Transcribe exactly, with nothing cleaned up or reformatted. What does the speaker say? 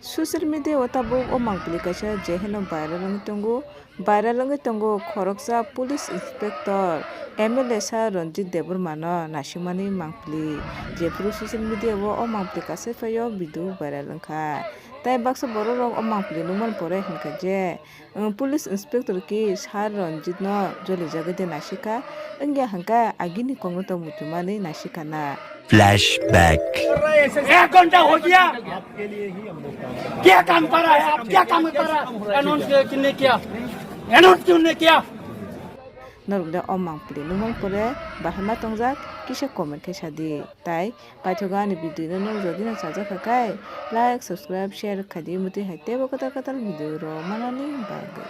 Social media o tabuk o mangpili kaisa je heno viral wngwi tongo. Viral wngwi tongo khoroksa police inspector M L A sir Ranjit Debbarma no nasikmani mangpili. Jephuru social media o o mangpili kasai phaio video viral wngkha. Tai baksa borok rok o mangpili nukmani pore hinkha je, um, police inspector ki sir Ranjit no jolijagwi de nasikha, wngya hwnkha agini kokno tong muchumani nasikha na. Flashback. एक घंटा हो गया, क्या काम कर रहा है आप, क्या काम कर रहा है? अनाउंस किसने किया? अनाउंस किसने किया? Norok da o mangpili nukmani pore bahai ma tongjak kisa comment khe sadi. Tai paithago ani video no norok jodi no chajak kha khe like, subscribe, share khaidi mutwi hai teibo kwtal kwtal video rok manani bagwi.